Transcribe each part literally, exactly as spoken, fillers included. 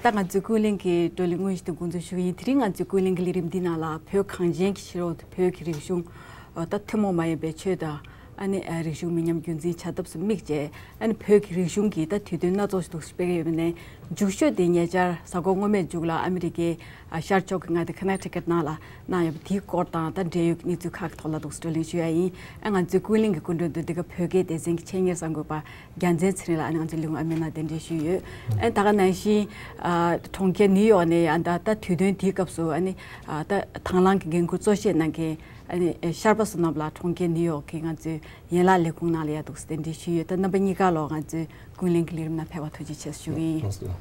ད་ང་ཚོའི་ཀུན་གླེང་གི་བགྲོ་གླེང་དངོས་གཞི་དེ་འགོ་འཛུགས་ཞུ་གི་ཡིན། དེ་རིང་ང་ཚོའི་ཀུན་གླེང་གི་ལས་རིམ་འདི་ནང་ལ་བོད་གངས་ཅན་གྱི་ཕྱི་རོལ་དུ་བོད་ཀྱི་རིག་གཞུང་ད་ཐུན་མོང་མ་ཡིན་པའི་ཆོས་དང་ཨ་ནི་རིག་གཞུང་མི་ཉམས་རྒྱུན་འཛིན་བྱ་ཐབས་སུ་དམིགས་བྱས་ཨ་ནི་བོད་ཀྱི་རིག་གཞུང་གི་ད་དུས་སྟོན་སྣ་ཚོགས་ཤིག་འདུག་སྤེལ་གྱི་ཡོད་པ་ནས། མཇུག་ཤོས་དེ་ཉེ་ཆར་གཟའ་འཁོར་སྔོན་མའི་མཇུག་ལ་ཨ་མི་རི་ཀའི་ཤར་ཕྱོགས་ཀྱི་མངའ་སྡེ་ཁ་ན་ཊི་ཀེཊ་ནང་ལ་གནང་ཡོད་པ་དེའི་སྐོར་དང་ད་འབྲེལ་ཡོད་ཀྱི་གནས་ཚུལ་ཁག་གི་ཐོག་ལ་འདུག་བགྲོ་གླེང་ཞུ་ཡ་ཡིན། ཨ་ང་ཚོའི་ཀུན་གླེང་གི་སྐུ་མགྲོན་དུ་འདི་ག་བོད་སྐད་སྡེ་ཚན་གྱི་ཆེད་གཉེར་གསར་འགོད་པ་རྒྱལ་མཚན་ཚེ་རིང་ལགས་ཨ་ནི་ང་ཚོའི་ལས་ཁུངས་ཨ་མའི་ནང་གདན་འདྲེན་ཞུས་ཡོད། ཨ་ད་ག་ནང་བཞིན་ཨ་གྲོང་ཁྱེར་ནིའུ་ཡོག་ནས་ཨ་ད་ད་དུས་སྟོན་དེའི་སྐབས་སུ་ཨ་ནི་ཨ་ད་དང་བླངས་ཀྱི་འགན་འཁུར་གཙོ་བཞེས་གནང་མཁན་ཨ་ནི་ཤར་པ་བསོད་ནམས་ལགས་གྲོང་ཁྱེར་ནིའུ་ཡོག་གི་ང་ཚོའི་ཡན་ལག་ལས་ཁུངས་ནང་ལ་ཡ་འདུག་གདན་འདྲེན་ཞུས་ཡོད། ད་རྣམ་པ་གཉིས་ཀ་ལོ་ང་ཚོའི་ཀུན་གླེང་གི་ལས་རིམ་ནང་ཕེབས་པར་ཐུགས་རྗེ་ཆེ་ཞུ་གི་ཡིན། ལགས་སོ།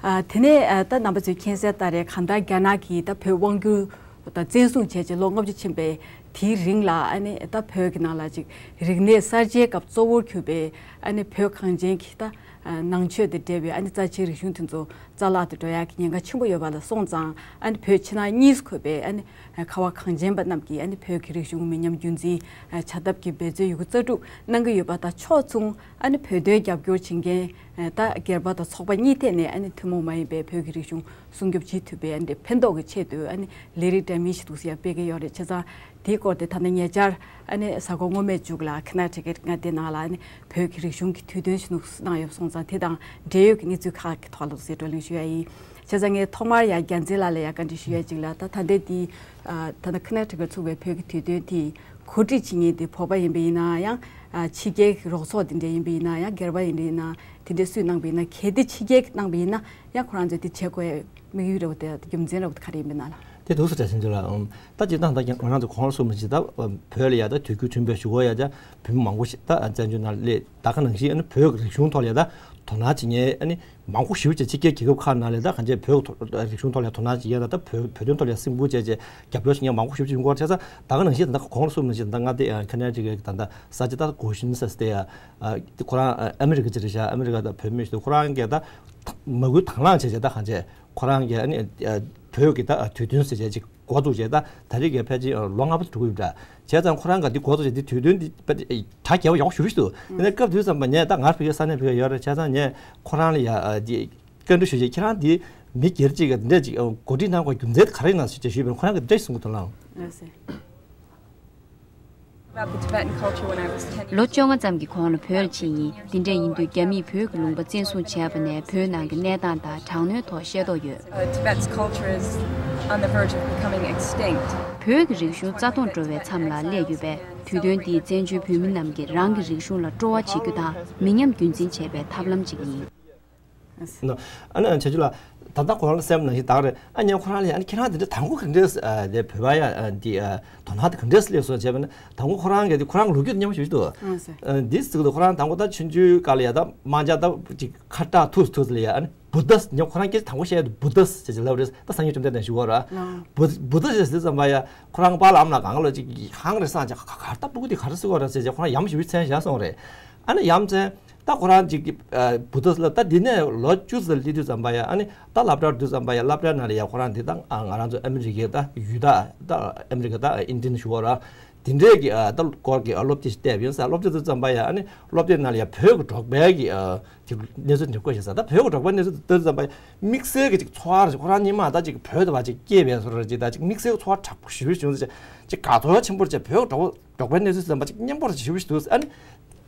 ཨ་དེ་ནས་ཨ་ད་རྣམ་པ་ཚོས་མཁྱེན་གསལ་ལྟར་རེད། གང་ལྟར་རྒྱ་ནག་གིས་ད་བོད་དབང་བསྒྱུར་དང་བཙན་བཟུང་བྱས་རྗེས་ལོ་ལྔ་བཅུ་ཕྱིན་པའི་དེའི་རིང་ལ་ཨ་ནི་ད་བོད་ཀྱི་ནང་ལ་ཅིག་རིག་གནས་གསར་བརྗེའི་སྐབས་གཙོ་བོར་གྱུར་པའི་ཨ་ནི་བོད་གངས་ཅན་གྱི་ད་ནང་ཆོས་དང་འབྲེལ་བའི་ཨ་ནི་རྩ་ཆེའི་རིག་གཞུང་དེ་ཚོ་རྩ་བརླག་ཏུ་འགྲོ་ཡག་གི་ཉེན་ཁ་ཆེན་པོ་ཡོད་པ་ལ་སོང་ཙང་ཨ་ནི་བོད་ཕྱི་ནང་གཉིས་སུ་འཁོད་པའི་ཨ་ནི་ཁ་བ་གངས་ཅན་པ་རྣམས་ཀྱིས་ཨ་ནི་བོད་ཀྱི་རིག་གཞུང་མི་ཉམས་རྒྱུན་འཛིན་བྱ་ཐབས་ཀྱི་འབད་རྩོལ་ཡོད་རྒུ་རྩལ་སྤྲུགས་གནང་གི་ཡོད་པ་དང་ཕྱོགས་མཚུངས་ཨ་ནི་བོད་དོན་རྒྱབ་སྐྱོར་བྱེད་མཁན་ད་སྒེར་པ་དང་ཚོགས་པ་གཉིས་ཐད་ནས་ཨ་ནི་ཐུན་མོང་མ་ཡིན་པའི་བོད་ཀྱི་རིག་གཞུང་སྲུང་སྐྱོབ་བྱེད་ཐུབ་པའི་ཨ་ནི་ཕན་ཐོགས་ཀྱི་ཆེད་དུ་ཨ་ནི་ལས་རིགས་འདྲ་མིན་ཞིག་འདུག་ཟེར་ཡ་སྤེལ་གྱི་ཡོད་རེད། བྱས་ཙང་དེའི་སྐོར་དེ་ད་ནི་ཉེ་ཆར་ཨ་ནི་གཟའ་འཁོར་སྔོན་མའི་མཇུག་ལ་ཁ་ན་ཊི་ཀེཊ་མངའ་སྡེ་ནང་ལ་ཨ་ནི་བོད་ཀྱི་རིག་གཞུང་གི་དུས་སྟོན་ཞིག་གནང་ཡོད་སོང་ཙང་དེ་དང་འབྲེལ་ཡོད་ཀྱི་གནས་ཚུལ་ཁག་གི་ཐོག་ལ་འདུག་ཟེར་བགྲོ་གླེང་ཞུ་ཡ་ཡིན། བྱས་ཙང་ངས་ཐོག་མར་ཡ་རྒྱལ་མཚན་ལགས་ལ་ཡ་བཀའ་འདྲི་ཞུ་ཡ་གཅིག་ལ་ད་ད་ལྟའི་དེ་ད་ནི་ཁ་ན་ཊི་ཀེཊ་ཚུགས་པའི་བོད་ཀྱི་དུས་སྟོན་དེ་གོ་སྒྲིག་བྱེད་མཁན་དེ་བོད་པ་ཡིན་པ་ཡིན་ན་ཡང་ཕྱི་རྒྱལ་གྱི་རོགས་ཚོགས་དེ་འདྲ་ཡིན་པ་ཡིན་ན་ཡང་སྒེར་པ་ཡིན་པ་ཡིན་ན་དེ་འདྲ་སུས་གནང་པ་ཡིན་ན་གལ་ཏེ་ཕྱི་རྒྱལ་གྱིས་གནང་པ་ཡིན་ན་ཡང་ཁོ་རང་ཚོས་དེ་བྱེད་དགོས་དམིགས་ཡུལ་རེད་བ་དེ་རྒྱུ་མཚན་རེད་བ་དེ་ག་རེ་ཡིན་པ་ཡིན་ན་ལ། དེ་འདུག་ཟེར་བྱས་ཟིན་རྒྱུ་ལ་ཨང་། ད་ཅི་ཐང་ད་ང་རང་ཚོ་གོང་ལ་གསུངས་པ་ཅིག་ད་བོད་ལ་ཡ་ད་དུས་འགྱུར་ཐོན་པའི་གཞུག་གུ་ཡ་ད་བོད་མི་མང་པོ་ཞིག་ད་བཙན་བྱོལ་ནང་སླེབས་ད་ག་ནང་བཞིན་ཨ་ནི་བོད་ཀྱི་རིག་གཞུང་ཐོག་ལ་ཡ་ད་དོ་སྣང་བྱེད་མཁན་ཨ་ནི་མང་པོ་ཞེ་པོ་ཅིག་ཕྱི་རྒྱལ་རྒྱལ་ཁབ་ཁག་ནང་ལ་ད་གང་ཅི་བོད་ཀྱི་ཐོག་རིག་གཞུང་ཐོག་ལ་དོ་སྣང་བྱེད་མཁན་ད་ད་བོད་བོད་དོན་ཐོག་ལ་སེམས་ཁུར་བྱས་བྱས་རྒྱབ་སྐྱོར་བྱེད་མཁན་མང་པོ་ཞེ་པོ་ཅིག་ཡོང་གི་ཡོད་རེད། བྱས་ཙང་ད་ག་ནང་བཞིན་ད་གོང་ལ་གསུངས་པ་ནང་བཞིན་ད་ང་དེ་ཁ་ན་ཊི་ཀེཊ་ད་ད་ས་ཆ་ད་གོ་ཤིན་ས་སི་དེ་ཡ་ཁོ་རང་ཨ་མི་རི་ཀ་ཅིག་རེད་ཤག་ཨ་མི་རི་ཀ་ད་བོད་མི་ཞིག་འདུག་ཁོ་རང་གིས་ད་མ་བསྐུལ་དང་བླངས་བྱས་བྱས་ད་གང་བྱས། ཁོ་རང་གིས་ཨ་ནི་ཨ་བོད་ཀྱི་ད་དུས་སྟོན་ཟེར་བྱས་ཅིག་འགོ་བཙུགས་བྱས་ད་ད་རེས་ཀྱི་ཕལ་ཆེར་ལོ་ལྔ་པ་འགྲོ་གི་ཡོད་འདྲ། བྱས་ཙང་ཁོ་རང་གིས་འདི་འགོ་བཙུགས་བྱས་འདི་དུས་སྟོན་འདི་དཔེ་གྲ་རྒྱས་པ་ཡག་པོ་ཞེ་པོ་ཞིག་འདུག་དེ་ནས་སྐབས་དུས་ཙམ་པ་ངས་ད་ང་ཕ་གིར་ས་གནས་ཕ་གིར་ཡོད་རེད། བྱས་ཙང་ངས་ཁོ་རང་ལ་ཡ་ཨ་འདི་བཀའ་འདྲི་ཞུས་བྱས་ཁྱེད་རང་འདི་མི་སྒེར་གཅིག་གིས་འདི་འདྲ་ཅིག་གོ་སྒྲིག་གནང་དགོས་རྒྱུ་མཚན་དེ་ག་རེ་ཡིན་ནམ་ཞེས་ཞུས་པས་ཁོ་རང་གིས་འདི་འདྲ་ཞིག་གསུང་གི་འདུག་ལགས། ལགས་སེ། About the Tibetan culture when I was ten years old. ལོ་བཅོ་ལྔ་ཙམ་གྱི་གོང་ལ་བོད་ལ་ཕྱིན་ཡིན། འདི་འདྲ་ཡིན་དུས་རྒྱ་མིས་བོད་ཀྱི་ལུང་པ་བཙན་བཟུང་བྱས་པ་ནས་བོད་ནང་གི་གནས་སྟངས་དང་དྲག་གནོན་ཐོག་ཤེས་རྟོགས་ཡོད། Uh, Tibet's culture is on the verge of becoming extinct. བོད་ཀྱི་རིག་གཞུང་རྩ་སྟོངས་འགྲོ་བའི་མཚམས་ལ་སླེབས་ཡོད་པས་དུས་སྟོན་འདིས་བཙན་བྱོལ་བོད་མི་རྣམས་ཀྱིས་རང་གི་རིག་གཞུང་ལ་སྤྲོ་བ་བྱེད་རྒྱུ་དང་མི་ཉམས་རྒྱུན་འཛིན་བྱེད་པའི་ཐབས་ལམ་ཅིག་ཡིན། ནོ། ཨ་ནི་ཨ་ནི་བྱ་རྒྱུ་ལ་ད་ལྟ་ཁོ་རང་ལ་སེམས་ནང་བཞིན་བདག་རེད། ཨ་ནི་ཁོ་རང་ལ་ཡང་ཨ་ནི་ཁྱེད་རང་འདི་འདྲ་དང་པོ་ག་འདྲས་ཨ་དེ་བོད་པ་ཡ་ཨ་འདི་ཨ་དོ་སྣང་དེ་ག་འདྲས་སླེབས་སོང་བྱས་པ་ན་དང་པོ་ཁོ་རང་གི་དེ་ཁོ་རང་གི་ལོ་རྒྱུས་དེ་སྙན་པོ་ཞིག་འདུག་ཨ་ཟེ། ཨ་འདི་ཟེར་གི་འདུག་ཁོ་རང་དང་པོ་ད་ཆུང་ཆུང་སྐབས་ལ་ཡ་ད་དམག་འཇག་ད་ཅིག་ཁ་བཏགས་ཐུག་ཐུག་ལ་ཡ་ཨ་ནི་བུ་དྷ་ཉོ་ཁོ་རང་སྐད་ཆ་དང་པོ་བཤད་ཡ་དེ་བུ་དྷ་ཟེར་ཅིག་ལབ་རེད། ད་སངས་རྒྱས་བཅོམ་ལྡན་འདས་ཞུ་བ་ར། ལགས། བུ་བུ་དྷ་ཟེར་ཙམ་པ་ཡ་ཁོ་རང་པཱ་ལགས་ཨ་མ་ལགས་གང་ལ་ཅིག་ཧང་རེ་སངས་ཅིག་ག་ག་ད་སྤུ་གུ་དེ་ག་རེ་ཟེར་གི་རེད་ཟེར་ཅིག་ཁོ་རང་ཡ་མཚན་ཞིག་བྱས་བཞག་སོང་རེད། ཨ་ནི་ཡ་མཚན། ད་ཁོ་རང་ཅིག་གི་ཨ་བུ་དྷ་ལ་ད་འདི་ནས་ལོ་བཅུ་ཙམ་སླེབས་དུས་ཙམ་པ་ཡ་ཨ་ནི་ད་སློབ་གྲྭར་དུས་ཙམ་པ་ཡ་སློབ་གྲྭ་ནང་ལ་ཡ་ཁོ་རང་འདི་ད་ཨ་ང་རང་ཚོ་ཨ་མི་རི་ཀའི་ད་ཡུལ་ད་ད་ཨ་མི་རི་ཀ་ད་ཨིན་ཌི་ཡན་ཞུ་བ་ར་དེ་འདྲས་ཀྱི་ཨ་ད་སྐོར་གྱི་ཨ་སློབ་དེབ་ཞིག་བལྟས་པ་ཡིན་ས། སློབ་དེབ་དུས་ཙམ་པ་ཡ་ཨ་ནི་སློབ་དེབ་ནང་ལ་ཡ་བོད་ཀྱི་འབྲོག་པའི་གི་ཨ་དེ་གནས་ཚུལ་འདྲ་བཀོད་བཞག་ས། ད་བོད་ཀྱི་འབྲོག་པའི་གནས་ཚུལ་དེ་ལྟ་དུས་ཙམ་པ་ཡ་དམིགས་བསལ་གྱི་ཅིག་ཚོར་བ་རེ་ཅིག་ཁོ་རང་ཉིད་མ་ད་ཅིག་བོད་དུ་བ་ཅིག་སྐྱེས་པའི་བཟོ་འདྲ་ཅིག་ད་ཅིག་དམིགས་བསལ་ཚོར་བ་དྲག་པོ་ཞེ་པོ་བྱུང་ས་ཅིག་ཅིག་དགའ་ཚོར་ཆེན་པོ་རེ་བྱས། བོད་ཀྱི་འབྲོག་པ། འབྲོག་པའི་གནས་ཚུལ་ཙམ་པ་ཅིག་སྙན་པོ་རེ་ཞེ་པོ་ཞིག་འདུག་ཨ་ནི་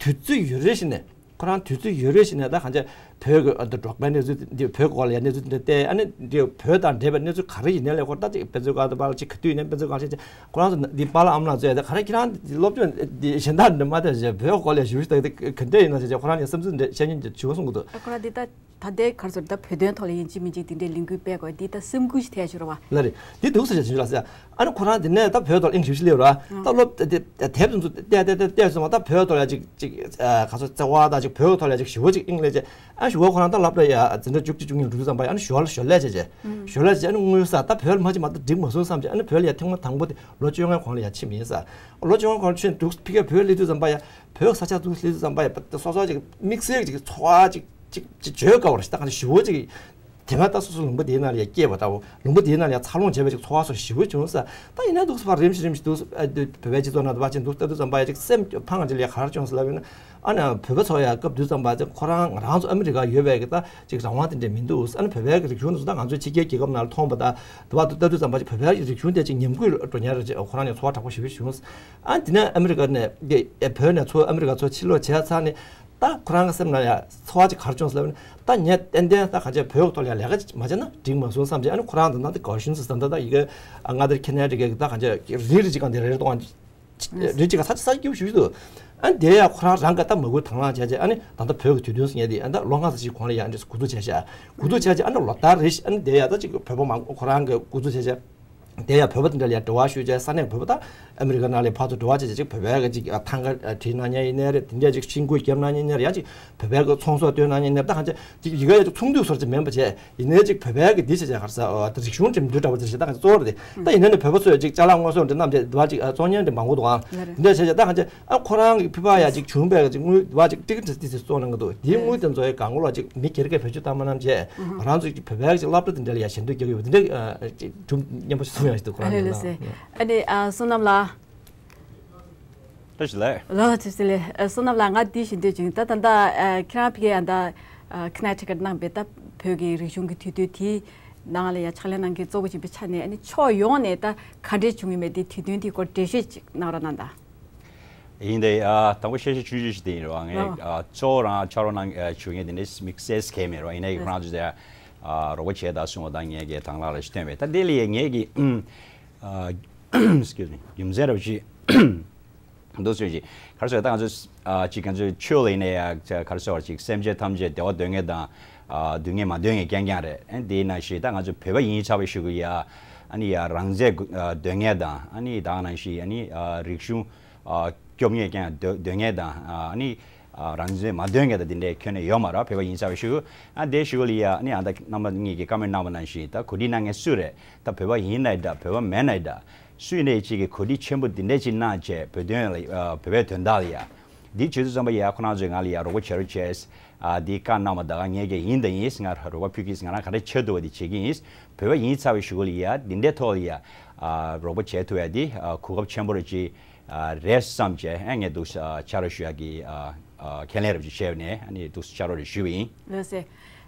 དུས་ཚོད་ཡུན་རིང་ཞིག་ནས་ཁོ་རང་དུས་ཚོད་ཡུན་རིང་ཞིག་ནས་ད་གང་ཅི་བོད་ཀྱི་ཨ་འདི་འབྲོག་པའི་གནས་ཚུལ་འདི་བོད་ཀྱི་སྐོར་ལ་ཡ་གནས་ཚུལ་འདི་བལྟས། ཨ་ནི་འདི་བོད་དང་འབྲེལ་བའི་གནས་ཚུལ་ག་རེ་ཡིན་ནའི་ལས་ཁོ་ད་ཅིག་དཔེ་མཛོད་སྒང་དུ་པར་ཅིག་ག་དུས་ཡིན་ནའི་དཔེ་མཛོད་སྒང་ལ་ཅིག་ཁོ་རང་ཚོ་འདི་པཱ་ལགས་ཨ་མ་ལགས་ཚོས་ད་ག་རེ་ཁྱེད་རང་འདི་སློབ་སྦྱོང་འདི་གཞན་དག་འདི་མ་བལྟས་བྱས་བོད་ཀྱི་སྐོར་ལ་ཞུ་ཞུ་ད་འདི་ག་འདྲ་ཡིན་ན་བྱས་བྱས་ཁོ་རང་ནས་བསམ་ཚུལ་འདི་བཤད་ཉན་འདི་ཞུ་བ་གསུང་གི་འདུག་ཁོ་རང་འདི་ད། ད་ལྟའི་གར་སོང་ད་བོད་དོན་ཐོག་ལ་ཡིན་གཅིག་མིན་གཅིག་དེ་འདྲའི་ལས་འགུལ་སྤེལ་དགོས་འདི་ད་སེམས་འགུལ་ཞིག་ཐེབས་ཤོར་བ། ལ་རེད། འདི་འདུག་ཟེར་བྱས་ཞུ་ལ་ཟེར། ཨ་ནི་ཁོ་རང་འདི་ནས་ད་བོད་ཐོག་ལ་དབྱིངས་ཞིབ་ཞིག་སླེབས་ར། ད་སློབ་དེ་དེབ་དེ་ཚོ་བལྟས་བལྟས་བལྟས་བལྟས་སོང་བ། ད་བོད་ཐོག་ལ་ཅིག་ཅིག་ག་ཚོད་བརྩེ་བ་ད་ཅིག་བོད་ཐོག་ལ་ཅིག་ཞུ་བ་ཅིག་དབྱིངས་སླེབས་བྱས། ཨ་ཞུ་བ་ཁོ་རང་ད་སློབ་གྲྭ་ཡ་འཛིན་གྲྭ་བཅུ་གཅིག་བཅུ་གཉིས་འགྲོ་དུས་ཙམ་པ་ཡ་ཨ་ནི་ཞོར་ལ་ཞོར་ལས་བྱས་བྱས། ཞོར་ལས་བྱས་ཨ་ནི་དངུལ་ས་ད་བོད་ལ་མ་ཅིག་མ་ད་འགྲིག་མ་སོང་བསམ་བྱས། ཨ་ནི་བོད་ལ་ཡ་ཐེངས་མ་དང་པོ་དེ་ལོ་བཅོ་ལྔའི་གོང་ལ་ཡ་ཕྱིན་པ་ཡིན་ས། ལོ་བཅོ་ལྔའི་གོང་ལ་ཕྱིན་འདུག་ཕི་ཀའི་བོད་སླེབས་དུས་ཙམ་པ་ཡ་བོད་ས་ཆ་འདུག་སླེབས་དུས་ཙམ་པ་ཡ་སོ་སོ་ཅིག་དམིགས་བསལ་ཅིག་ཚོར་བ་ཅིག་ཅིག་ཅིག་བརྗོད་དཀའ་བ་རེད། ད་གང་ཞུ་བ་ཅིག་དེ་སྔ་ད་སོ་སོ་ལུང་པ་དེའི་ནང་ལ་ཡ་སྐྱེས་པ་འདྲ་བོ། ལུང་པ་དེའི་ནང་ལ་ཡ་འཚར་ལོངས་བྱས་པའི་ཅིག་ཚོར་བ་སོགས་ཞེ་པོ་བྱུང་ས། ད་ཡིན་ན་འདུག་སེ་ཕར་རིམ་བཞིན་རིམ་བཞིན་འདུག་སེ་ཨ་བོད་པའི་སྤྱི་ཚོགས་ནང་དུ་ཕར་ཕྱིན་འདུག་སེ་ལྟ་དུས་ཙམ་པ་ཡ་ཅིག་སེམས་ཕངས་ཀྱི་ལས་ག་རེ་བྱུང་ཟེར་ལབ་ཡིན་ན། ཨ་ནི་བོད་པ་ཚོ་ཡ་སྐབས་དུས་ཙམ་པ་ཅིག་ཁོ་རང་ང་རང་ཚོ་ཨ་མི་རི་ཀ་ཡོད་པའི་གི་ད་ཅིག་རང་དབང་དེ་འདྲ་མི་འདུག་ཨ་ནི་བོད་པའི་གི་རིག་གཞུང་དེ་ཚོ་ད་ང་ཚོའི་ཕྱི་རྒྱལ་རྒྱལ་ཁབ་ནང་ལ་མཐོང་བ་ད་དུ་བ་དུ་ལྟ་དུས་ཙམ་པ་ཅིག་བོད་པའི་རིག་གཞུང་དེ་ཅིག་ཉམས་རྒུད་འགྲོ་ཉེན་རེད་ཅེས་ཁོ་རང་ནས་ཚོར་བ་དྲག་པོ་ཞེ་པོ་བྱུང་། ཨ་དེ་ནས་ཨ་མི་རི་ཀ་ནས་དེ་བོད་ནས་ཚུར་ཨ་མི་རི་ཀ་ཚུར་ཕྱིར་ལོག་བྱས་ཚར་ནས། ད་ཁོ་རང་གི་སེམས་ནང་ཡང་ཚོར་བ་ཅིག་ག་རེ་བྱུང་ཟེར་ལབ་ན། ད་ངས་ཏན་ཏན་ད་གང་བྱས་བོད་ཀྱི་ཐོག་ལ་ཡང་ལས་ཀ་ཅིག་མ་བྱས་ན་འགྲིག་མ་སོང་བསམ་བྱས། ཨ་ནི་ཁོ་རང་ད་ལྟ་དེ་དགའ་ཤུན་སུ་ད་ལྟ་ད་ཡི་གེ་ཨ་ང་དེར་ཁེ་ནས་རི་གེ་ད་གང་བྱས་རི་རི་ཅིག་གང་དེ་རེ་རེ་གཏོང་། རི་ཅིག་ག་ས་ཅིག་ས་སྐྱིད་པོ་ཞུ་ཞུ་འདུག་ཨ་ནི་དེ་ཡང་ཁོ་རང་རང་ག་ད་མ་བསྐུལ་དང་བླངས་བྱས་བྱས། ཨ་ནི་ད་ལྟ་བོད་ཀྱི་དུས་སྟོན་ཟེར་མཁན་དེ་ཨ་ད་ལོ་ལྔ་ཙམ་ཞིག་གོང་ལ་ཡང་འདྲ་འགོ་འཛུགས་བྱས་ཤག་འགོ་འཛུགས་བྱས་བྱས་ཨ་ནི་ལོ་ལྟར་རེ་བཞིན་ཨ་ནི་དེ་ཡང་ད་ཅིག་བོད་པ་མང་པོ་ཁོ་རང་གིས་འགོ་འཛུགས་བྱས་བྱས། དེ་ཡང་བོད་པ་དེ་འདྲ་ལ་ཡང་འབྲེལ་བ་ཞུ་བྱས། ས་གནས་བོད་པ་དང་ཨ་མི་རི་ཀ་ནང་ལ་ཕར་ཚུར་འབྲེལ་བ་བྱས་བྱས་ཅིག་བོད་པའི་གི་ཅིག་ཐང་ག་བྲིས་གནང་མཁན་ཡིན་ནའི་རེད། དེ་འདྲ་ཅིག་ཤིང་ཀུ་བརྒྱབ་གནང་མཁན་ཡིན་ནའི་རེད། ད་གང་ཅིག་ཅིག་ཡི་གེ་ཡ་ཅིག་ཚོགས་འདུ་སོགས་ཅིག་མིན་པ་བྱས། ཡིན་ནའི་ཅིག་བོད་པའི་གི་འདི་བྱས་བྱས་ག་རེ་ཟེར་ཨ་ད་རིག་གཞུང་འགྲིམ་འདུག་འདྲ་པོ་དེ་བྱས། ད་གང་ཅིག་གཙོ་བོ་རེད་དེ། ད་ཡིན་ནའི་ནི་བོད་པ་ཚོས་ཅིག་ཅ་ལག་དངོས་ཟོག་འདི་བསྣམས་བྱས་འདི་བ་ཅིག་ཨ་བཙོང་མཁན་འདི་མང་པོ་འདུག་ཨང་། ལགས་རེད། འདི་འདྲ་བྱས་བྱས་ད་གང་ཅིག་ཨ་ཁོ་རང་གི་ཕུད་པ་ཡ་ཅིག་བྱུང་བའི་གི་ཅིག་དངུལ་འདི་བ་ཅིག་ཏིག་ཏིག་ཏིག་ཏིག་བཙོང་གནང་གི་འདུག་དེའི་དངུལ་དེ་ཚོ་ཡ་གང་གོ་ལ་ཅིག་མི་སྒེར་གྱིས་བེད་སྤྱོད་བཏང་མ་གནང་བྱས། ང་རང་ཚོས་ཀྱི་བོད་པའི་ཅིག་སློབ་གྲྭ་དེ་འདྲ་ལ་ཡ་ཞེ་འདོད་རྒྱག་གི་ཡོད་པ་དེ་འདྲ་ཅིག་གྲུབ་སྙན་པོ་ཞིག་གསུང་ཡག་ཞིག་འདུག་ཁོ་རང་ཨ་ལེ་ལེ་ཚོ་ལ། སེ། ཨ་ནི་ཨ་བསོད་ནམས་ལགས། བཀྲ་ཤིས་བདེ་ལེགས། ལགས་ལགས་བཀྲ་ཤིས་བདེ་ལེགས། ཨ་བསོད་ནམས་ལགས། ང་འདི་ཞུ་འདོད་བྱུང་། ད་ད་ལྟ་ཨ་ཁྱེད་རང་ཕ་གིར་ཨ་ད་ཨ་ཁི་ན་ཊི་ཀཊ་གནང་བའི་ད་བོད་ཀྱི་རིག་གཞུང་གི་དུས་སྟོན་དེའི་ནང་ལ་ཡ་ཕྱག་ལས་གནང་མཁན་གཙོ་བོ་ཡིན་པའི་ཆ་ནས། ཨ་ནི་ཕྱོགས་ཡོངས་ནས་ད་ག་འདྲས་བྱུང་ཡོད་མེད་དེ་དུས་སྟོན་དེའི་སྐོར་འགྲེལ་བཤད་ཅིག་གནང་རོགས་གནང་དང་། ཡིན་དེ། ཨ་དང་པོ་བཤད་བཤད་ཆུང་ཆུང་ཞིག་དེ་ཡིན་རེད་བ། ངས་ཨ་གཙོ་བོ་རང་ཕྱག་རོགས་གནང་ཨ་ཞུ་མཁན་དེ་འདྲའི་དམིགས་བསལ་གང་ཡང་མེད་རེད་བ། ཡིན་ནའི་ཁོ་རང་ཚོས་ཨ་རོགས་པ་བྱས་དང་གསུངས་པ་དང་། ངས་ཀྱི་དང་བླངས་ལ་ཞུ་འདོད་མེད། ད་དེ་ལ་ཡ་ངས་ཀྱི་ཨ་excuse me རྒྱུ་མཚན་རབ་ཅིག་འདུག་ཟེར་ཞིག་ག་རེ་ཟེར། ད་ང་ཚོ་ཨ་ཅིག་ང་ཚོའི་ཆོས་ལ་ཡིན་ནའི་ཡ་ག་རེ་ཟེར་བ་ཅིག་སེམས་ཅན་ཐམས་ཅད་བདེ་བ་འདོད་མཁན་དང་ཨ་སྡུག་བསྔལ་མ་འདོད་མཁན་རྐྱང་རྐྱང་རེད། ཨ་དེ་ནང་བཞིན་ད་ང་ཚོ་བོད་པ་ཡིན་ཚར་བའི་གཞུག་གུ་ཡ་ཨ་ནི་ཡ་རང་བཙན་དགོ་ཨ་འདོད་མཁན་དང་། ཨ་ནི་ད་ག་ནང་བཞིན་ཨ་ནི་ཨ་རིག་གཞུང་ཨ་སྐྱོབ་མཁན་རྐྱང་འདོད་འདོད་མཁན་དང་། ཨ་ནི་ཨ་རང་བཙན་མ་འདོད་མཁན་དང་དེ་འདྲའི་ཁྱོན་ནས་ཡོད་མ་རེད། བོད་པ་ཡིན་ཚར་བའི་གཞུག་གུ། ཨ་དེའི་གཞུག་གུ་ལ་ཡ་ཨ་ནི་ཨ་ད་རྣམ་པ་གཉིས་ཀྱིས་བཀའ་མོལ་གནང་བ་ནང་བཞིན་ད་གོ་སྒྲིག་གནང་མཁན་སུ་རེད། ད་བོད་པ་ཡིན་ནའི་འདྲ་བོད་པ་མེད་ནའི་འདྲ་སུ་ཡིན་ནའི་གཅིག་གིས་གོ་སྒྲིག་ཆེན་པོ་འདི་འདྲ་ཅིག་གནང་བྱས་བོད་དོན་ལ་ཨ་བོད་པའི་དོན་དག་ལ་ཡ་འདི་བྱེད་དུས་ཙམ་པ་ཡ་ཁོ་རང་ཚོས་ང་ལ་ཡ་རོགས་པ་བྱེད་རོགས་བྱས། ཨ་འདི་བཀའ་གནང་བ་ད་ག་ངས་ཀྱང་ཡིན་དང་ཡིན། ང་རོགས་པ་ཕུལ་གྱིས། ང་རང་ག་འདྲ་བྱེད་ཐུབ་པ་འདི་བྱེད་ཀྱི་ཡིན། བོད་པ་ཡིན་ཚར་བའི་གཞུག་གུ་ལ་ཡ་འདི་འདྲའི་ཐོག་ལ་ཡ་ཨ་རོགས་པ་བྱེད་ཐུབ་ཡ་འདི་ཨ་གོ་སྐབས་ཆེན་པོ་རེད་ཅིག་ཨ་རེད་བསམ་བྱས། ཨ་ངས་འདུག་ཨ་ཕྱག་རོགས་ཞུ་ཡ་གི་ཨ་ཨ་ཁས་ལེན་རབ་ཅིག་བྱས་ནས་ཨ་ནི་འདུག་ཕྱག་རོགས་རེ་ཞུས་པ་ཡིན། ལགས་སེ།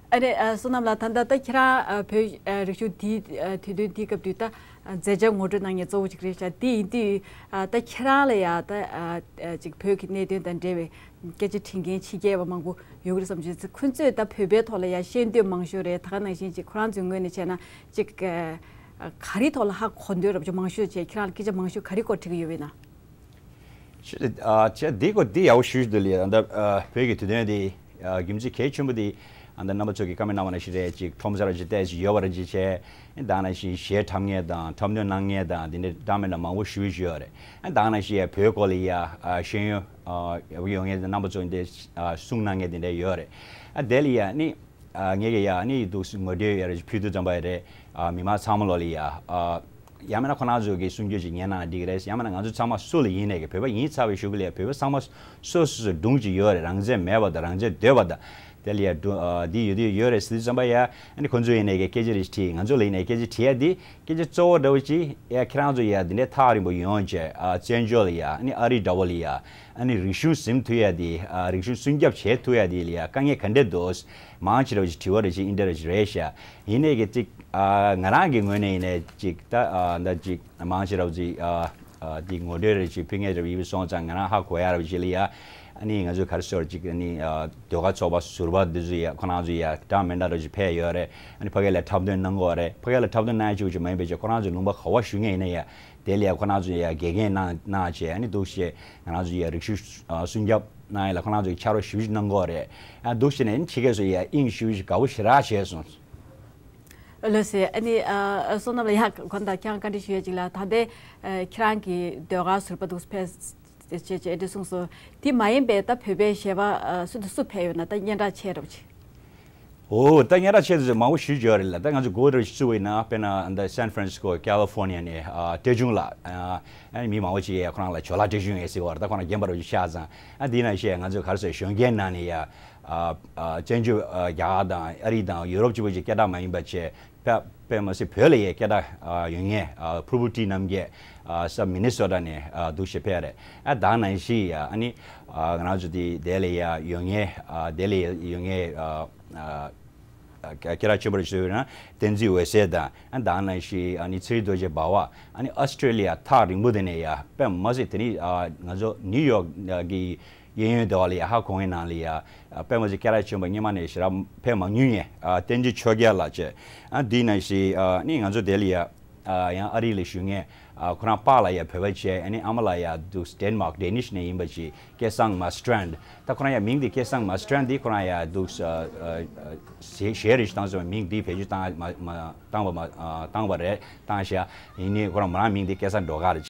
ཨ་རེ་ཨ་བསོད་ནམས་ལགས། ད་ལྟ་ད་ཁྱེད་རང་ཨ་བོད་ཨ་རིག་གཞུང་འདིའི་ཨ་དུས་སྟོན་འདིའི་སྐབས་དུས་ད་ཨ་མཛད་འཆར་ངོ་སྤྲོད་གནང་མཁན་གཙོ་བོ་ཅིག་རེད་ཤག་དེ་ཡིན་དུས་ཨ་ད་ཁྱེད་རང་ལ་ཡ་ད་ཨ་ཨ་ཅིག་བོད་ཀྱི་གནད་དོན་དང་འབྲེལ་བའི་སྐད་ཆ་དྲི་མཁན་ཕྱི་རྒྱལ་བ་མང་པོ་ཡོད་ཀྱི་རེད་བསམ་བྱུང་། ཁོ་ཚོས་ད་བོད་པའི་ཐོག་ལ་ཡ་ཤེས་འདོད་མང་ཤོས་རེད། ད་ག་ནང་བཞིན་ཅིག་ཁོ་རང་ཚོའི་ངོས་ནས་བྱས་ན་ཅིག་ཨ་ག་རེའི་ཐོག་ལ་ཧ་གོ་འདོད་རབ་ཅིག་མང་ཤོས་བྱས། ཁྱེད་རང་ལ་སྐད་ཆ་མང་ཤོས་ག་རེའི་སྐོར་དྲི་གི་ཡོད་པས་ན། ཆེ་ཨ་ཆེ་འདི་སྐོར་འདི་ཡག་པོ་ཞུ་ཞུ་འདུག་ལ། ཨ་ད་ཨ་བོད་ཀྱི་དུས་སྟོན་འདི་ཨ་རྒྱུ་མཚན་གལ་ཆེན་པོ་འདི་ཨ་ད་རྣམ་པ་ཚོ་གི་བཀའ་མོལ་གནང་བ་ནང་བཞིན་རེད། ཅིག་ཁྲོམ་ས་ར་ཅིག་ཏོག་ཙམ་ཡོད་པ་ར་ཅིག་བྱས། ཨ་ད་ནང་བཞིན་གཞས་འཁྲབ་མཁན་དང་འཁྲབ་སྟོན་གནང་མཁན་དང་འདི་འདྲ་འདྲ་མིན་འདྲ་མང་པོ་ཞུ་ཡི་ཞུ་ཡོད་རེད། ཨ་ད་ནང་བཞིན་ཡ་བོད་སྐོར་ལ་ཡ་ཨ་ཤེས་ཡོན་ཨ་ཡོད་མཁན་དང་རྣམ་པ་ཚོ་འདི་ཨ་གསུང་གནང་མཁན་འདི་འདྲ་ཡོད་རེད། ཨ་དེ་ལ་ཡ་ཨ་ནི། ཨ་ངས་ཀྱི་ཡ་ཨ་ནི་འདུག་ངོ་སྤྲོད་ཡ་རེ་ཕུལ་དུས་ཙམ་པ་ཡ་རེད། ཨ་མི་མང་ཚང་མ་ལོ་ལ་ཡ་ཨ་ཡང་མིན་ན་ཁོ་རང་ཚོ་གི་གསུང་རྒྱུ་ཅིག་ཉན་ན་འགྲིག་གི་རེད། ཡང་མིན་ན་ང་ཚོ་ཚང་མ་སུ་ལ་ཡིན་ནའི་གི་བོད་པ་ཡིན་ཚར་བའི་གཞུག་གུ་ལ་ཡ་བོད་པ་ཚང་མ་སོ་སོ་སོ་སྒྲུང་ཅིག་ཡོད་རེད། རང་བཙན་མེད་པ་དང་རང་བཙན་འདོད་པ་དང་དེ་ལ་ཡ་སྒྲུང་ཨ་འདི་ཡོད་དུས་ཡོད་རེད་ཟེར་དུས་ཙམ་པ་ཡ་ཨ་ནི་ཁོ་ཚོ་ཡིན་ནའི་གི་སྐད་ཆ་རེ་དྲིས། ང་ཚོ་ལ་ཡིན་ནའི་སྐད་ཆ་དྲིས་ཡ་འདི་སྐད་ཆ་གཙོ་བོ་འདྲ་བོ་ཅིག་ཡ་ཁྱེད་རང་ཚོ་ཡ་འདི་འདྲའི་ཐག་རིང་པོ་ཡོང་བྱས་ཨ་བཙན་བྱོལ་ལ་ཡ་ཨ་ནི་ཨ་རི་འདྲ་བོ་ལ་ཡ་ཨ་ནི་རིག་གཞུང་ཟིན་ཐུབ་ཡ་འདི་ཨ་རིག་གཞུང་སྲུང་སྐྱོབ་བྱེད་ཐུབ་ཡ་འདི་ལ་ཡ་དཀའ་ངལ་ག་འདྲ་འདུག་མང་ཆེ་ར་ཅིག་དྲི་བ་རེ་ཅིག་ཨིན་དྲ་རེ་ཅིག་རེད་ཤག་ཡིན་ནའི་གི་ཅིག་ཨ་ང་རང་གི་ངོས་ནས་ཡིན་ནའི་ཅིག་ད་ཨ་ད་ཅིག་མང་ཆེ་ར་ཅིག་ཨ་ཨ་དེ་ངོ་སྤྲོད་རེ་ཅིག་ཕུལ་མཁན་རེ་ཡིན་སོང་ཙང་ང་རང་ཧ་གོ་ཡ་ར་ཅིག་ལ་ཡ། ཨ་ནི་ང་ཚོས་ག་རེ་ཟེར་ཅིག་ཨ་ནི་ཨ་ཟློས་གར་ཚོགས་པ་ཟུར་པ་འདི་ཚོ་ཡ་ཁོ་རང་ཚོ་ཡ་འདྲ་མི་འདྲ་ར་ཅིག་ཕེབས་ཡོད་རེད། ཨ་ནི་ཕ་གི་ལ་འཁྲབ་སྟོན་གནང་གི་ཡོད་རེད། ཕ་གི་ལ་འཁྲབ་སྟོན་གནང་ཡ་ཅིག་ཅིག་མ་ཡིན་པའི་ཅིག་ཁོ་རང་ཚོས་ལུང་པ་ག་པར་བཞུགས་མཁན་ཡིན་ན་ཡ། དེ་ལ་ཡ་ཁོ་རང་ཚོ་ཡ་དགེ་རྒན་གནང་གནང་བྱས་ཨ་ནི་འདུག་སེ་ང་རང་ཚོ་ཡ་རིག་གཞུང་ཨ་སྲུང་སྐྱོབ་གནང་ཡ་ལ་ཁོ་རང་ཚོ་ཡ་ཕྱག་རོགས་ཞེ་པོ་ཅིག་གནང་གི་ཡོད་རེད། ཨ་འདུག་སེ་ནས་ཕྱི་རྒྱལ་ཚོ་ཡ་དབྱིངས་ཞེ་པོ་ཅིག་དགའ་པོ་ཞེ་དྲག་བྱས་སོང་། ལགས་སེ། ཨ་ནི་ཨ་བསོད་ནམས་ལགས་ཡ་གོང་དང་ཁྱེད་རང་བཀའ་འདྲི་ཞུ་ཡ་ཅིག་ལ། ད་ལྟའི་ཨ་ཁྱེད་རང་གི་ཟློས་གར་ཟུར་པ་འདུག་ཕེབས་བྱས་བྱས་འདི་གསུངས་སོང་། དེ་མ་ཡིན་པའི་ད་བོད་པའི་གཞས་པ་ཨ་སུ་དང་སུ་ཕེབས་ཡོད་ན་ད་སྙན་གྲགས་ཆེ་རབ་ཅིག་ཨོ་ད་ཉེ་ར་ཆེད་དུ་མང་པོ་ཞུ་བརྗོད་རེད་ལ། ད་ང་ཚོ་གོ་རེ་ཞུ་བའི་ནང་དཔེར་ན་ད་སན་ཧྥ་རན་སི་ཀོ་ཀ་ལི་ཧྥོར་ནི་ཡ་ནས་ཨ་བཀྲ་ཆུང་ལགས། ཨ་ནི་མི་མང་པོ་ཅིག་ཡ་ཁོ་རང་ལ་ཇོ་ལགས་བཀྲ་ཆུང་ཡ་ཟེར་བ་རེད། ད་ཁོ་རང་རྒན་པ་རུ་ཆགས་ཙང་། ཨ་འདི་ནང་བཞིན་ང་ཚོ་ག་རེ་ཟེར་གཞོན་སྐྱེས་ནང་ནས་ཡ་ཨ་ཨ་བཙན་བྱོལ་ཨ་རྒྱ་གར་དང་ཨ་རི་དང་ཡུ་རོབ་ཅིག་པོ་ཅིག་སྐད་གྲགས་མ་ཡིན་པ་བྱས། དཔེ་དཔེ་མ་སྲིད་བོད་ལ་ཡ་སྐད་གྲགས་ཨ་ཡོད་མཁན་ཨ་ཕུར་བུ་ཊི་རྣམ་རྒྱལ་ཨ་ས་མི་ནི་སོ་ཊ་ནས་ཨ་འདུག་སེ་ཕེབས་རེད། ཨ་ད་ནང་བཞིན་ཡ་ཨ་ནི་ཨ་ང་རང་ཚོ་དེ་དེ་ལ་ཡ་ཡོད་མཁན་ཨ་དེ་ལ་ཡ་ཡོད་མཁན་ཨ་ཨ་སྐད་གྲགས་ཆེན་པོ་ཞིག་ཡོད་ན་བསྟན་འཛིན་འོད་ཟེར་དང་། ཨ་ད་ནང་བཞིན་ཨ་ནི་ཚེ་རིང་རྡོ་རྗེ་འབའ་བ། ཨ་ནི་ཨོ་སི་ཀྲེ་ལི་ཡ་ཐག་རིང་པོ་དེ་ནས་ཡ་དཔེ་མ་སྲིད་དེ་ནི་ཨ་ང་ཚོ་ནིའུ་ཡོག་གི་གཡས་གཡོན་དེ་བ་ལ་ཡ་ཧ་གོ་མཁན་ནང་ལ་ཡ་ཨ་དཔེ་མ་སྲིད་སྐད་གྲགས་ཆེན་པོ་སྔོན་མ་ནས་ཞེ་དྲག་ཕེབས་མ་མྱོང་མཁན་ཨ་བསྟན་འཛིན་ཆོས་རྒྱལ་ལགས་བཅས། ཨ་འདི་ནང་བཞིན་ཨ་ནི་ང་ཚོ་དེ་ལ་ཡ་ཨ་ཡང་ཨ་རི་ལ་བཞུགས་མཁན་ཨ་ཁོ་རང་པཱ་ལགས་ཡ་བོད་པ་བྱས། ཨ་ནི་ཨ་མ་ལགས་ཡ་འདུག་ཌེན་མཱག་ཌེ་ནིཤ་ནས་ཡིན་པ་ཅིག་སྐལ་བཟང་མཱ་སི་ཀྲན། ད་ཁོ་རང་ཡ་མིང་འདི་སྐལ་བཟང་མཱ་སི་ཀྲན་འདི་ཁོ་རང་ཡ་འདུག་ཨ་ཨ་ཞལ་རས་བཏང་ཟེར་བ་མིང་འདི་བེད་སྤྱོད་བཏང་མ་མ་བཏང་བ་མ་ཨ་བཏང་བ་རེད། བཏང་ཤག་ཡིན་ནའི་ཁོ་རང་མོ་རང་མིང་འདི་སྐལ་བཟང་སྒྲོལ་དཀར་རེད།